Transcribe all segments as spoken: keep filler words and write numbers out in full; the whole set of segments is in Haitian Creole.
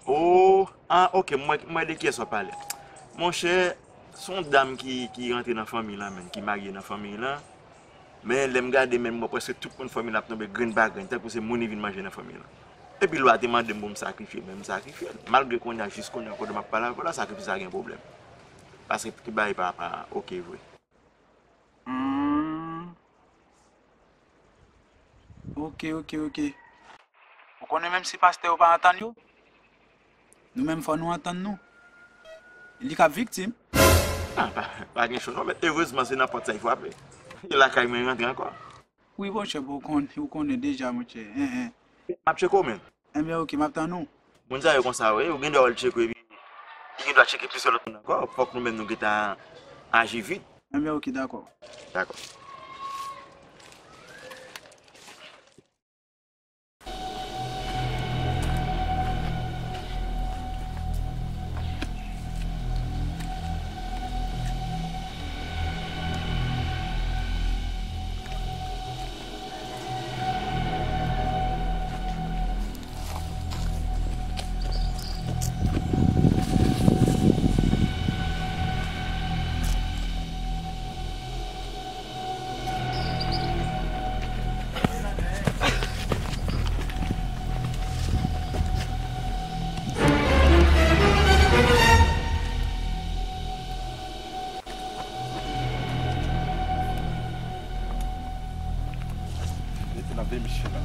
Oh, ah, ok, m wè, m wè de kiyès w ap pale. Monchè, se yon dam ki, ki rantre nan fanmi lan, menm, ki marye nan fanmi lan. Men lè m gade, menm, m wè prèske tout moun fanmi lan ap tonbe grenn pa grenn, tankou se moun li vin manje nan fanmi lan. Epi lwa te mande m pou m sakrifye l, men m sakrifye l. Malgre kounye a, jis kounye a, kote m ap pale avè w la, sakrifis la gen pwoblèm. Paske ki bagay pa, pa ok vre. Hmm. Ok, ok, ok. Ou konnen menm si pastè yo pa antann yo, nou menm fò nou antann nou. Li k ap viktim. Ah, pa, pa gen cho non, men erezman se nan pòt sa y frape. E lakay mwen rantre ankò. Wi, monchè, bon, ou konn, ou konnen deja, monchè. Hein, hein. M ap tcheke w, menm. Enben, ok, m ap tann ou. Moun sa yo konsa, wi, ou gen dwa wè l tcheke, epi li gen dwa tcheke plizyè lòt moun ankò. Fòk nou menm nou gentan aji vit. Enben, ok, dakò. Dakò. Mete nan veye misye la.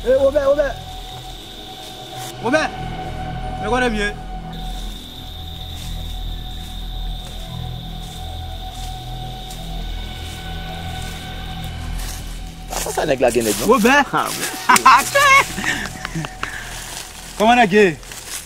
Ey, Wobè, Wobè! Wobè! Men kote m ye? Pa konsa nèg la gen nèg, non. Wobè! Ah, men. Kòman nèg ye?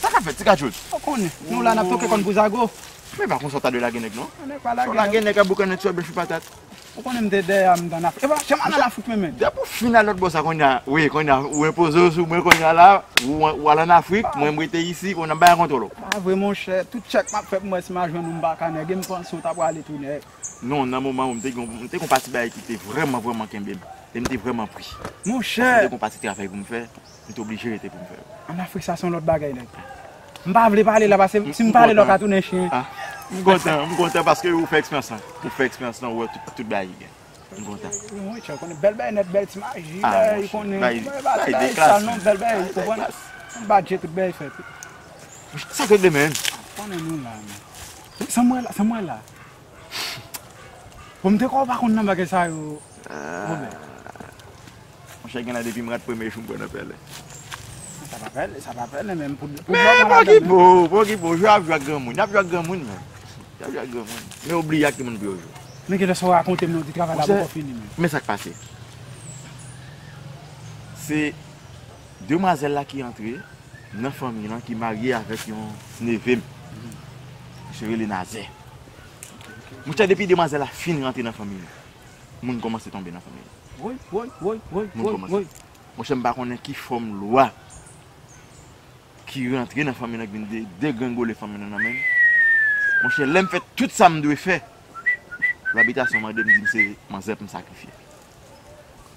Sa k ap fèt, ti kachot? Ou konnen, nou la n ap toke kòn pou zago. Men pa konsa w ta dwe lage nèg, non. Nèg pa lage nèg. Si w lage nèg ap boukannen ti bèf patat. Ou konnen m te dèyè a, m t ann Afrik. Epa, jan m al ann Afrik menm, menm. Depi w fin al lòt bò sa, kounye a, wi, kounye a, ou enpoze w sou mwen, kounye a la, ou, ou al ann Afrik, mwen m rete isi, kounye a m pa gen kontwòl ou. Pa vre, monchè. Tout tchèk m ap fè pou m wè si m a jwenn ou, m pa ka nèg, e m panse w ta prale tou nèg. Non, nan moman ou, m te gon, m te gon pati bagay ki te vrèman, vrèman kenbe m. E m te vrèman pri. Monchè! Paske m te gon pati travay pou m fè, m te oblije rete pou m fè yo. Ann Afrik sa se yon lòt bagay, nèg. M pa vle pale la, paske si m pale la, w ka tounen chen. Ah, m kontan, m kontan paske ou fè eksperyans lan. Ou fè eksperyans lan, ou wè tout, tout bagay ki gen. M kontan. Wi, monchè, konnen bèl bagay nèt, bèl ti maji, ah, lè, monchè, konnen, bagay, bagay, bagay de klas, non, bèl bagay, ou konprann? Bagay de klas. Yon badje tout bagay fèt. Sa k regle menm? Konnen nou la, men. Sa m wè la, sa m wè la. Bon, m te kwè w pa konn nan bagay sa yo, Wobè. Monchè, gen la depi m rat premye jou m pran nan pèlen. Sa pa pèlen, sa pa pèlen, men pou, pou men pa okipe w, pa okipe w, jwe ap jwe ak granmoun, y ap jwe ak granmoun, men. Y ap jwe ak granmoun. Men ou bliye ak ki moun pou yo jwe. Men genlè sa w rakonte m nan, di travay la poko fini, men. Men sa k pase. Se demwazèl la ki antre nan fanmi lan ki marye avèk yon neve m. Misye rele Nazè. Monchè, depi demwazèl la fin rantre nan fanmi lan, moun kòmanse tonbe nan fanmi lan. Woy, woy, woy, woy, woy, woy. Monchè, m pa konnen ki fòm lwa ki rantre nan fanmi lan, ki vin de, degrengole fanmi lan nan men m. Monchè, lè m fè tout sa m dwe fè, lwa bitasyon mande m, di m se manzè pou m sakrifye.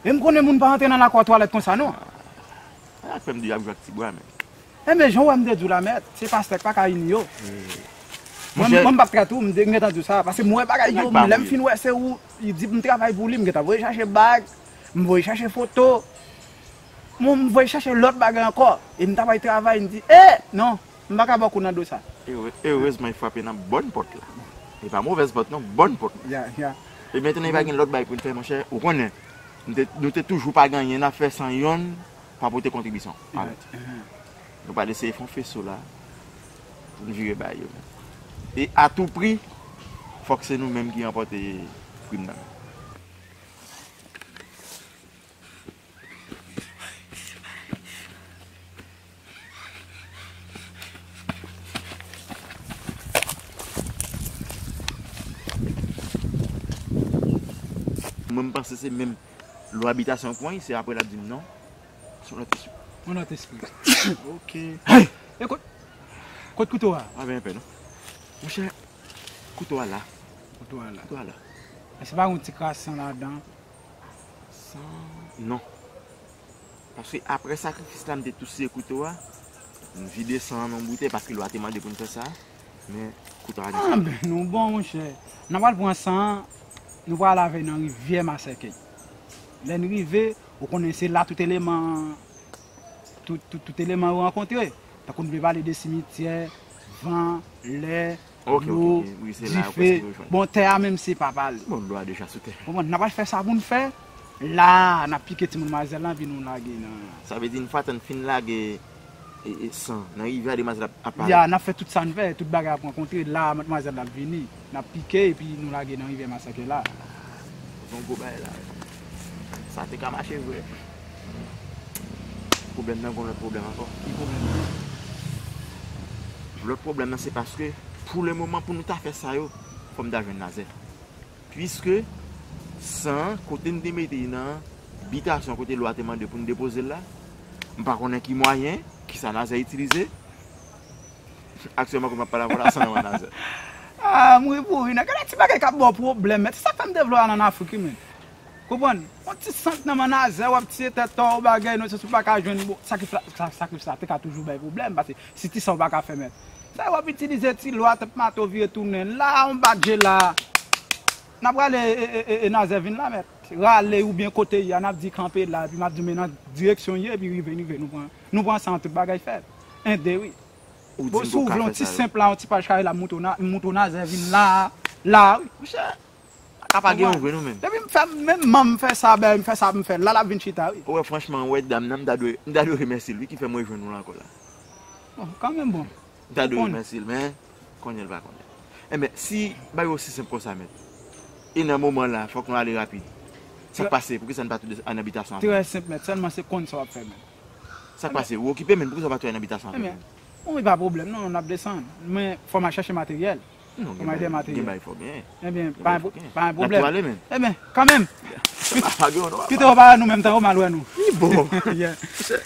E m konnen moun pa antre nan lakwa twalèt konsa, non. Sa k fè m di y ap jwe ak ti bwa, men. Enben, jan w wè m te di w la, mèt, se pastè k pa ka ini yo. Mwen, mwen, m p ap trete w, m te, m gentan di w sa, paske m wè bagay yo, men lè m fin wè se ou, li di m travay pou li, m gentan voye chache bag, m voye chache foto, m, m voye chache lòt bagay ankò, e m travay, travay, m di, e, non, m pa ka ba w kou nan do sa. Ere-, erezman, li frape nan bòn pòt la. E pa movèz pòt, non, bòn pòt la. Ya, ya. E mentnan, li pa gen lòt bagay pou l fè, monchè, ou konnen, nou te, nou te toujou pa gen anyen n ap fè san yonn pa pote kontribisyon avè l. Nou pral eseye fè yon feso la pou n vire bay yo menm. E a tou pri, fòk se nou menm ki ranpòte prim nan. Mwen, m panse se menm lwa abitasyon pou mwen, se apre l ap di m non. Se yon lòt espri. Yon lòt espri. Ok. Hey! E kot, kot kouto a? Pa gen pè, non. Monchè, kouto a la. Kouto a la. Kouto a la. Èske pa yon ti kras san ladan? San, non. Paske apre sakrifis la, m te tousiye kouto a, m vide san an nan yon boutèy paske lwa te mande pou n fè sa. Men, kouto a gen san. Ah, ben, nou bon, monchè. N a pral pran san an, nou pral lave nan rivyè Masèkèy. Lè n rive, ou konnen se la tout eleman, tout, tout, tout eleman yo rankontre. Tankou n vle pale de simityè, van, lè, dlo, dife. Bon, tè a menm se pa pale. Bon, dlo a deja sou tè. Konprann? N a pral fè sa pou n fè. La, n ap pike ti manmwazèl lan, epi nou lage nan. Sa vle di, yon fwa tann fin lage e, e, san nan rivyè a, demwazèl ap, ap parèt. Ya, n ap fè tout sa n fè, tout bagay ap rankontre. La, madmwazèl la ap vini. N ap pike epi nou lage nan rivyè Masèkèy la. Se yon gwo bagay la. Sa te ka mache vre. Pwoblèm nan, gon lòt pwoblèm ankò. Ki pwoblèm nan? Lòt pwoblèm nan, se paske, pou le moman, pou nou ta fè sa yo, fò m ta jwenn Nazè. Piske san an, kote n te mete l nan bitasyon kote lwa te mande pou n depoze l la, m pa konnen ki mwayen, kisa Nazè itilize. Aktyèlman, kote m ap pale avè w la, san an nan men Nazè. Ah, m ri pou ri, nèg. Gade ti bagay k ap ba w pwoblèm, men. Se sa k fè m te vle w al ann Afrik, wi, men. Konprann? Yon ti sant nan men Nazè, w ap tiye tèt ou, bagay, non, se sou pa ka jwenn, bon, sakrifis la, sa, sakrifis la te ka toujou bay pwoblèm, paske si ti san w pa ka fè, mèt. Sa w ap itilize ti lwa, tanp mato vire tounen. La, yon badje la. N ap rale, e, e, e, e, Nazè vin la, mèt. Rale oubyen kote y a, n ap di kanpe la, epi m ap di men nan direksyon y ye, epi rive, rive, nou pran, nou pran san an, tout bagay fèt. Ende, wi. Ou di m pou ka fè sa, wi. Bon, si w vle yon ti senp la, yon ti paj kare la, m montre w Na-, m montre w Nazè vin la, la, wi. Monchè, pa ka pa gen yon vre nou menm. Depi m fè, menm manm fè sa, ben, m fè sa, m fè, la, l ap vin chita, wi. Ou wè, franchman, ou wè dam nan, m ta dwe, m ta dwe remèsye l, wi, ki fè m rejwenn ou la ankò la. Bon, kanmenm, bon. M ta dwe remèsye l, men konnen l pa konnen. Enben, si bagay osi senp konsa, mèt, e nan moman la, fòk nou ale rapid. Sa k pase? Poukisa n pa tou de ann abitasyon ansanm? Trè senp, mèt. Sèlman se konn sa w ap fè, mèt. Sa k pase? Ou okipe, men poukisa w pa tou ann abitasyon avè nou? Bon, e pa pwoblèm, non, n ap desann. Men, fò m al chèche materyèl. Non, gen bagay, gen bagay fò gen. Ebyen, pa gen pwoblèm. N ap tou ale, men. Ebyen, kanmenm. Kite yo pa nou menm tan yo, m al wè nou. Wi, bon. Yeah.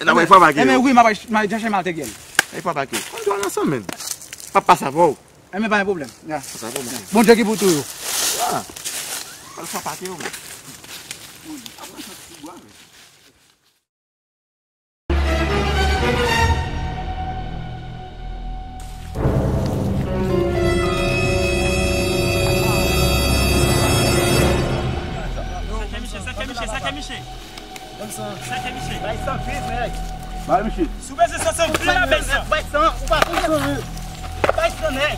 N ap wè fò pake yo. Ebyen, wi, m ap, m ap chèche materyèl. Ay, fò pake. Konn tou al ansanm, men. P ap pase avè w. Ebyen, pa gen pwoblèm. Yeah. Pase avè w, monchè. Bondye ki pou tou yo. Ah. Al fò pake yo, men. Sèke miche, sèke miche, sèke miche. Sèke miche. Bay san vit, nèg. Bay miche. Si w bezwen san, san vit la, bay san. Bay san, ou pa konn. Bay san, nèg.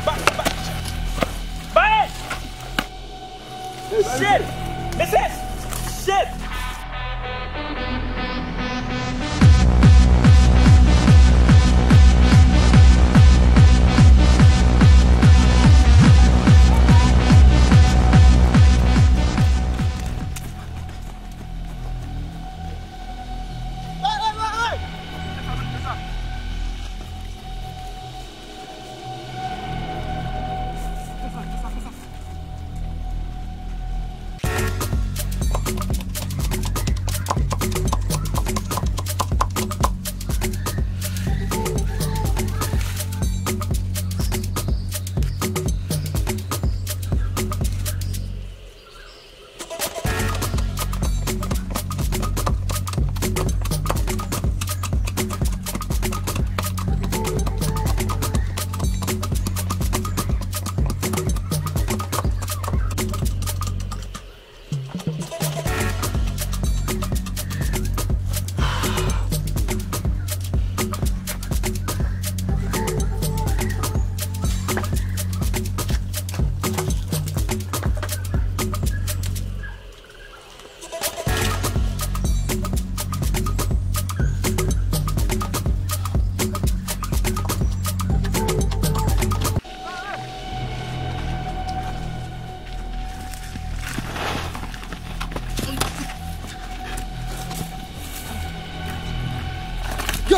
Bay, bay. Shit! Mesye! Shit!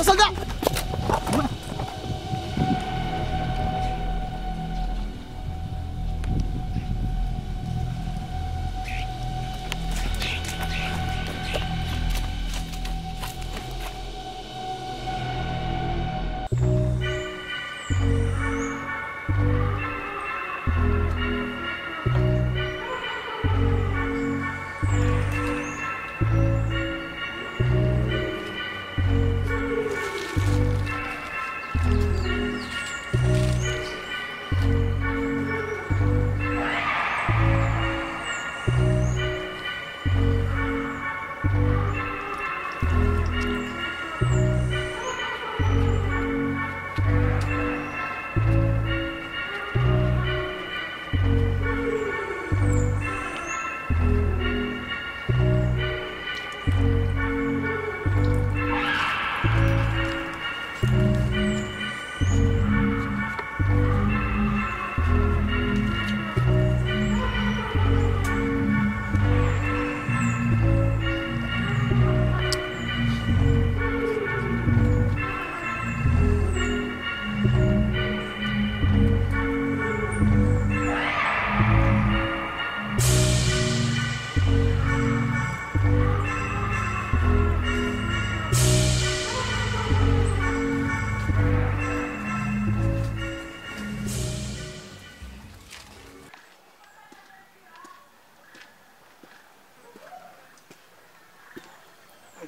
Sòlda!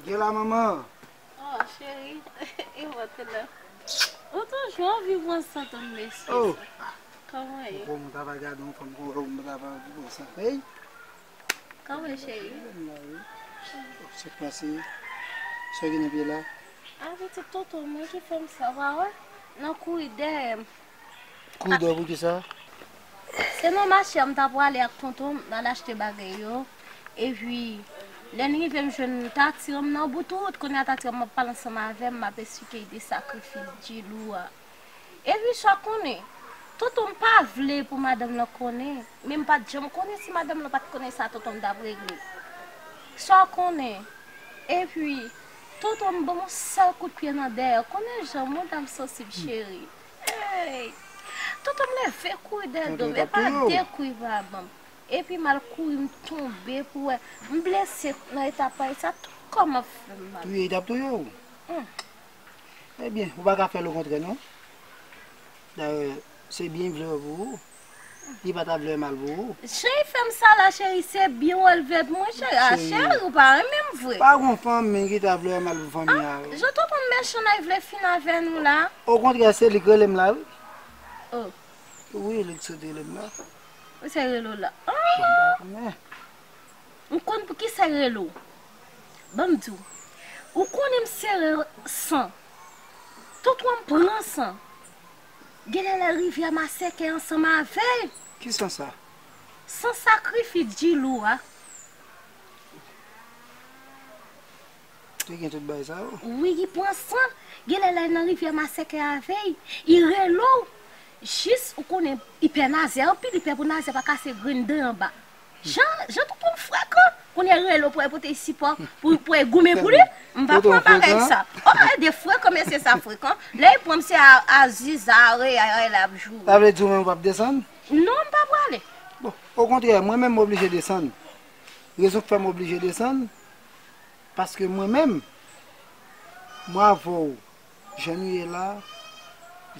Gen la, manman. Oh, cheri, e mwen te la. Ou toujou anvi pran san tonbe mesye. Oh. Kòman ye? Bon, mwen ta va gade yon fanm kon ou, mwen ta va pran san. Hey. Kòman ye, cheri? Mwen la, wi. Se pase. Sa gen nan pye la? A, pitit tonton mwen ki fè m sa, w pa wè? Nan kouri dèyè m. Kouri dèyè pou kisa? Se nan mache a m ta prale ak tonton m, n al achte bagay yo. Epi, lè n rive m jwenn tati an m nan bout wout, kounye a tati an m ap pale ansanm avè m, m ap esplike l de sakrifis Djilou a. Epi sa w konnen, tonton m pa vle pou madanm lan konnen, men m pa t janm konnen si madanm lan pa t konnen sa tonton m t ap regle. Sa w konnen, epi, tonton m ban m yon sèl kout pye nan dèyè, konnen jan mouda m sansib cheri. Hey! Tonton m leve kouri dèyè do m, e pa de kou li pa ban m. Epi m al kouri m tonbe pou wè, m blese nan eta pay sa, tout kò m ap fè m mal. Touye, li t ap touye w? Hmm. Ebyen, ou pa ka fè l okontrè non. Dayè, se byen li vle wè pou ou. Li pa ta vle wè mal pou ou. Jan li fè m sa la, cheri, se byen w al vle pou mwen, cheri. A, cheri, ou pa renmen m vre. Pa gon fanmi ki ta vle wè mal pou fanmi a. Jan tonton m mechan nan, li vle fin avè nou la. Okontrè, se li k rele m la, wi. Oh. Wi, li k sot rele m la. Ou se rele w la. Ah! Bon, m pa konnen. M konn poukisa l rele w. Ban m di w. Ou konnen m sere san. Tonton an m pran san. Genlè lè rivyè maseke ansanm avè l. Ki san sa? San sakrifis Djilou a. Te gen tout bagay sa yo? Wi, li pran san. Genlè lè nan rivyè maseke avè l, li rele w. Jis ou konnen, li pè Nazè anpil, li pè pou Nazè pa kase grenn dan anba. Jan, jan tonton m frekan, kounye a rele w pou al pote sipò, pou, pou al goumen pou li. M pa pran bagay sa. Oh, e de frekan, mesye sa frekan. Lè li pran m, se a, a ziza, a reyay, a reyay l ap joure. Sa vle di ou menm ou p ap desann? Non, m pa prale. Bon, okontrè, mwen menm m oblije desann. Rezon k fè m oblije desann, paske mwen menm, mwen avè w, jan nou ye la,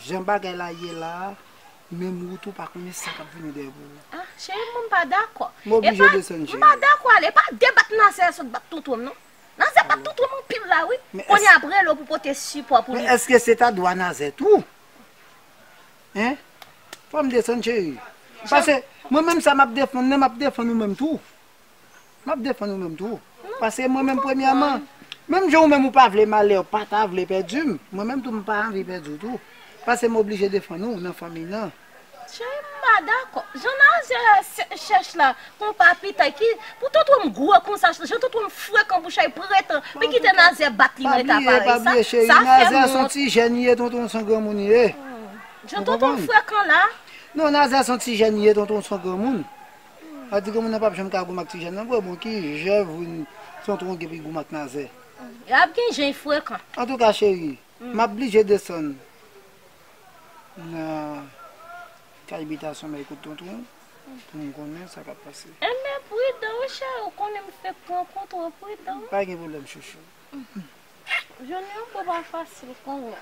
jan bagay la ye la, menm wout ou pa konnen sa k ap vini dèyè pou ou. Ah, cheri, mwen m pa dakò. M oblije desann, cheri. M pa dakò ale, pa debat Nazè sot bat tonton m non. Nazè bat tonton m anpil la wi. Kounye a ap rele w pou pote sipò pou li. Men èske se ta dwa Nazè tou? Hein? Fò m desann, cheri. Paske mwen menm sa m ap defann nan, m ap defann ou menm tou. M ap defann ou menm tou. Paske mwen menm premyèman, menm jan ou menm ou pa vle malè, ou pa ta vle pèdi m, mwen menm tou m pa anvi pèdi w tou. Paske m oblije defann ou nan fanmi nan. Cheri, m pa dakò. Jan Nazè chèch la, konpa pitay ki, pou tonton m gwo konsa, jan tonton m frekan pou chay pretan, pou kite Nazè bat li nan eta parèy sa, sa fè m wont. Nazè se yon ti jèn li ye, tonton w se yon granmoun li ye. Jan tonton m frekan la. Non, Nazè se yon ti jèn li ye, tonton w se yon granmoun. Sa di granmoun nan p ap janm ka goumen ak ti jèn nan vre, bon, ki jèv tonton w gen pou l goumen ak Nazè? Y ap gen jan l frekan. Antouka, cheri, M ap blije desann nan kay bitasyon bay kout tonton pou m konnen sa k ap pase. Enben, pridan wi, cheri, ou konnen m fèk rankontre w, pridan wi. Pa gen pwoblèm, chouchou. Jounen an pral pa fasil, konnen.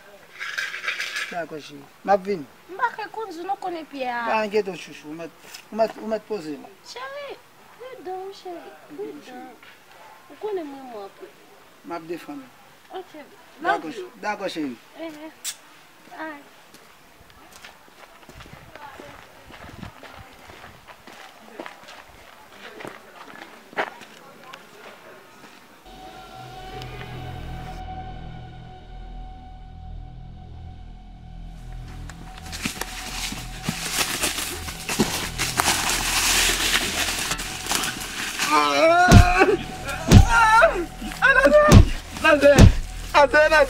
Dakò, cheri. M ap vini. M pa ka kondui non, konnen pyè a. Pa enkyete w, chouchou. Ou mèt, ou mèt, ou mèt poze la. Cheri, pridan wi, cheri. Pridan. Ou konnen m renmen w anpil. M ap defann ou. Ok. Dakò, love you. Dakò, cheri. Ehe. Ay. Naze! Naze!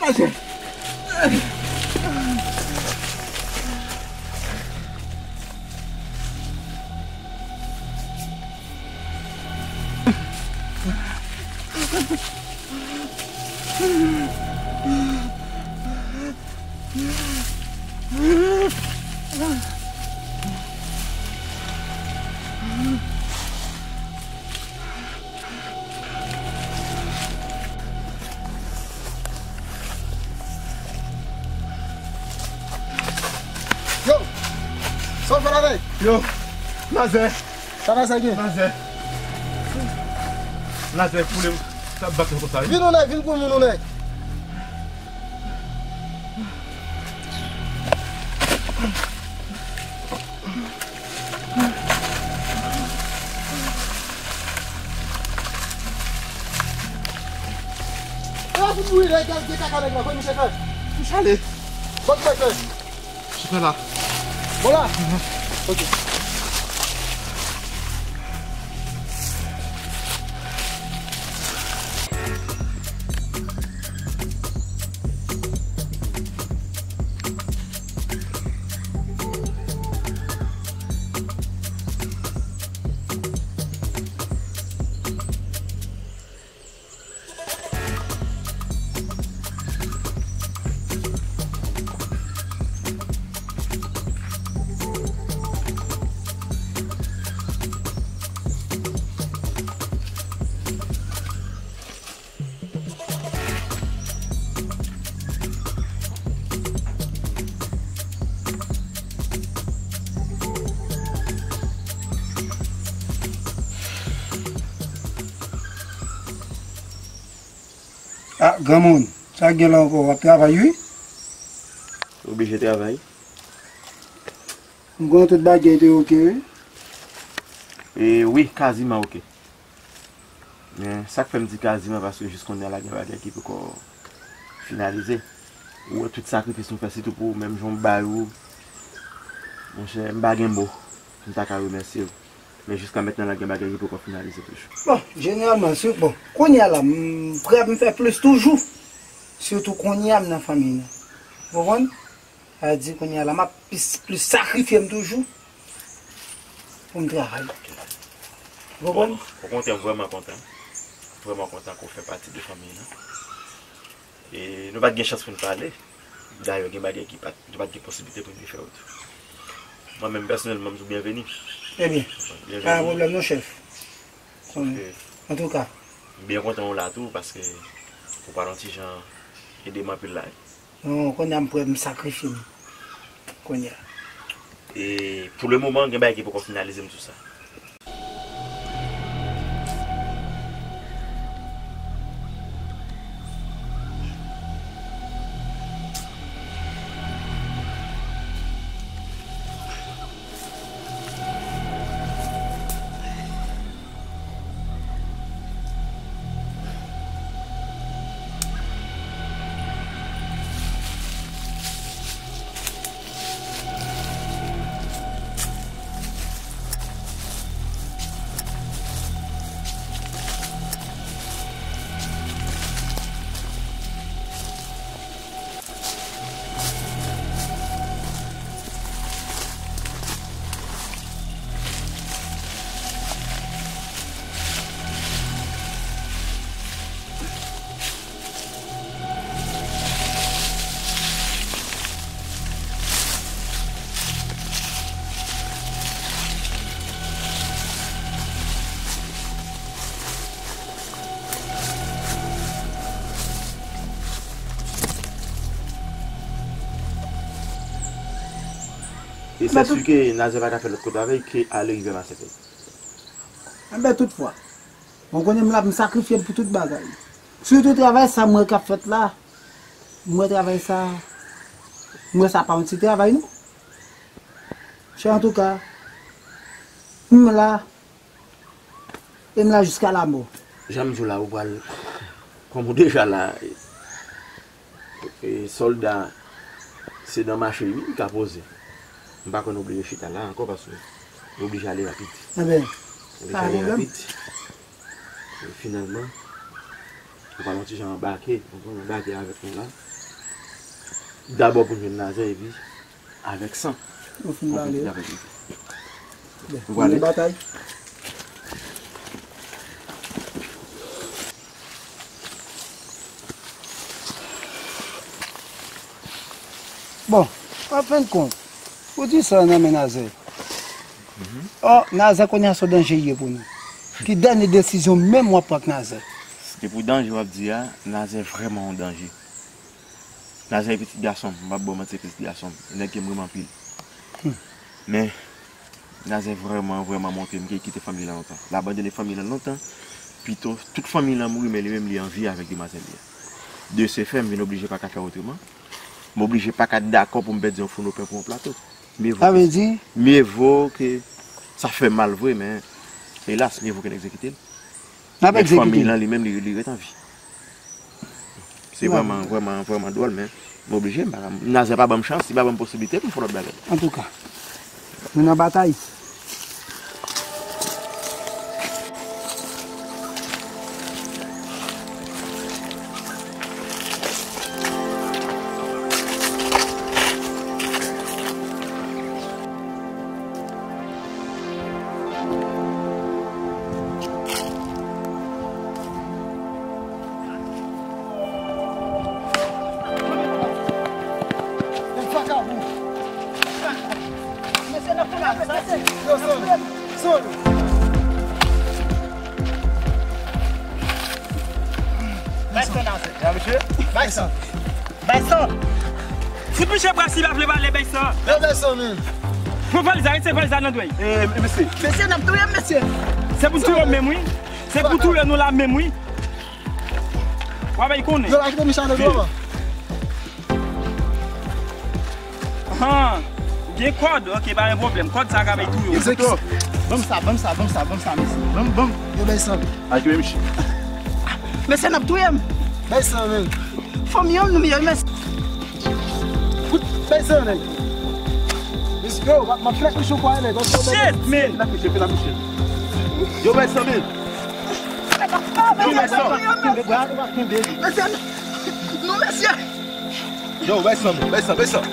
Naze! Yo! Sa w fè la, nèg? Yo! Naze! Sa Naze gen? Naze! Naze, koule m. Sa bat mwen konsa, wi. Vin, ou nèg, vin pou moun, ou nèg. E la pou mouri la, gen kaka nèg la, kòman misye fè? Misye ale. Bon, misye fè. Chofè la. Bon la? Ok. Ah, granmoun, sa k gen la ankò? W ap travay, wi. Oblije travay. M konnen tout bagay te oke, wi. E, wi, kaziman oke. Men sa k fè m di kaziman, paske jis kounye a la gen bagay ki poko finalize. Ou wè tout sakrifis nou fè, sitou pou ou, menm jan m bay ou. Monchè, m pa gen mo pou m ta ka remèsye w. Men jiska mentnan la gen bagay ki poko finalize toujou. Bon, jeneralman, si, bon, kounye a la, m prè pou m fè plis toujou. Sitou kounye a m nan fanmi nan. Ou konprann? Sa vle di kounye a la, m ap plis, plis sakrifye m toujou pou m travay. Ou konprann? Bon, okontrè, m vrèman kontan. Vrèman kontan ke w fè pati de fanmi nan. E nou pa t gen chans pou n pale. Dayè, gen bagay ki pa t, nou pa t gen posiblite pou n te fè yo tou. Mwen menm, pèsonèlman, m di w byenveni. Ebyen, pa gen pwoblèm non, chèf. Antouka, m byen kontan w la tou, paske ou pral yon ti jan ede m anpil la. Non, kounye a m prè m sakrifye m. Kounye a. E pou le moman, gen bagay ki poko finalize m sou sa. E se si ke Nazè pa ka fè lòt kote avè l ke ale rivyè Masèkèy. Enben, toutfwa, mwen konnen m la, m sakrifye m pou tout bagay. Sitou travay sa m wè k ap fèt la, m wè travay sa, m wè sa pa yon ti travay, non. Chè, antouka, m la, e m la jiska lamò. Jan m di w la, ou pral, kòm ou deja la, e, e, sòlda, se nan mache, wi, li ka poze. M pa kwè n oblije chita la ankò, paske n oblije ale rapid. Enben, oblije ale rapid. E finalman, nou pral yon ti jan anbake, konprann, anbake avèk nou la. Dabò pou n jwenn Nazè, epi avèk San. Nou fin pale. Konprann, avèk nou. Bon, nou pral batay. Bon, an fen de kont, ou di sa nan men Nazè. Ò, Nazè kounye a se yon danje li ye pou nou. Ki dènye desizyon menm w ap pran ak Nazè? Se pou danje w ap di a, Nazè vrèman yon danje. Nazè e pitit gason m, m p ap ba w manti, e pitit gason m. E nèg ke m renmen anpil. Men, Nazè vrèman, vrèman montre m ke l kite fanmi l lan lontan. L abandone fanmi l lan lontan. Pito, tout fanmi l lan mouri, men li menm li an vi avèk demwazèl li a. De se fè, m vin oblije pa ka fè otreman. M oblije pa ka dakò pou m pèdi yon founoupen pou yon plato. Sa vle di? Mye vo ke sa fè mal vre, men elas, mye vo ke n egzekite l. N ap egzekite l. Men fanmi l lan, li menm, li, li ret an vi. Se vrèman, vrèman, vrèman dwòl, men m oblije, m pa ka, Nazè pa ban m chans, li pa ban m posiblite pou m fè lòt bagay. Antouka, nou nan batay. Bay san nan zèt la, mesye. Bay san. Bay san. Fout misye pras li pa vle pale, bay san. Yo, bay san, men. Pran valiz la, retire valiz la nan dwèt. Eh, mesye. Mesye, n ap touye m, mesye. Se pou touye w menm, wi. Se pou touye nou la menm, wi. W ap bay konnen. Yo, lage misye nan dwèt. Ahan. Ou gen kòd? Ok, pa gen pwoblèm. Kòd sa ka bay touye w. Ban m sa, ban m sa, ban m sa, ban m sa, mesye. Ban m, ban m. Yo, bay san. Ak yo, mesye. Mesye, n ap touye m. Bay san, men. Fanmi an, nou miyò, mesye. Fout, bay san, nèg. Mesye, yo, m ap fè misye kwa, nèg. Shit, man. Fè misye, fè misye. Yo, bay san, men. Yo, bay san. Kenbe bra, kenbe. Mesye, non, mesye. Yo, bay san, bay san, bay san.